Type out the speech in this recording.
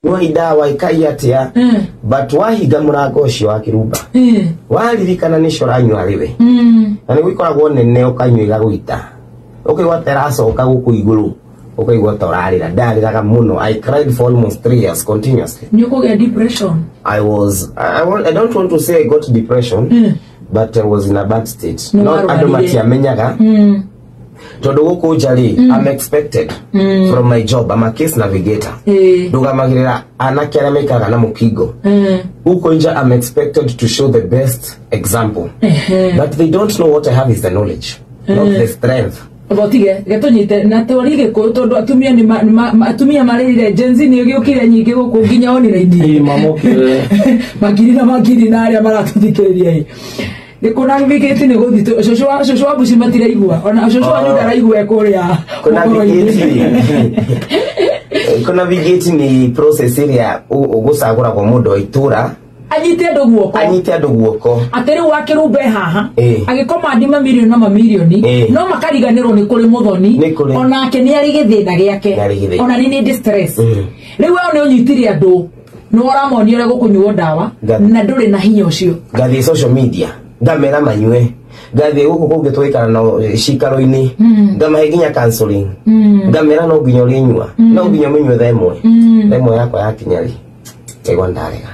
Nyuai ndawa, ikai atia, but wahinga mũrango ũcio wa kĩrumba, waririkana nĩcio ũranyua rĩwe, na nĩ gũikoragwo nene, ũkanyua igagũita, ũkaigua ta ĩracoka gũkũ igũrũ, ũkaigua ta ũrarĩra. Ndarĩraga mũno. I cried for almost 3 years continuously. Nĩ ũkũgĩa depression. I was I, want, I don't want to say I got depression, but I was in a bad state. Nĩ No andũ warwarire. matiamenyaga, tondũ gũkũ nja rĩ, I'm expected from my job. I'm a case navigator, ndũgamagĩrĩra anake arĩa maikaraga na mũkingo. Huko nja I'm expected to show the best example, but they don't know what I have is the knowledge, not the strength. Gotige getũnyite na twari gĩkũyũ, tondũ atumia nĩ atumia marĩrire. Gen Z nĩ gĩũkire nyingĩ gũkũ nginya online. Ĩĩ, mamokire. Makiri na makiri na arĩa maratũthikĩrĩria ĩ nĩ kũnavigate nĩ gũthiĩ cũcũ wa mbuci matiraigua, ona cũcũ wanyu ndaraigua e kũrĩa mũhuro-inĩ. Kũnavigate nĩ process ĩrĩa ũgũcagũragwo mũndũ wa itũra anyite andũ guoko, anyite andũ guoko. Atĩ rĩu wakĩrumba e haha, agĩkomandi mamirioni na mamirioni, no makariganĩrwo nĩ kũrĩ mũthoni. Nĩ kũrĩ. Onake nĩ arĩ gĩthĩna gĩake. Nĩ arĩ gĩthĩna. Ona nĩ nĩ stress. Rĩu we nĩ ũnyitire andũ, nĩ ũramonia ũrĩa gũkũnyuo ndawa, na ndũrĩ na hinya ũcio. Ngathiĩ social media ngamera manyue, ngathiĩ gũkũ kũngĩ tũgĩikara nao cikaro-inĩ, ngamahe nginya counseling, ngamera no nginya ũrĩnyua, no nginya ũmĩnyue thaa ĩmwe. Thaa ĩmwe yakwa yakinya rĩ, ngaigua ndarega.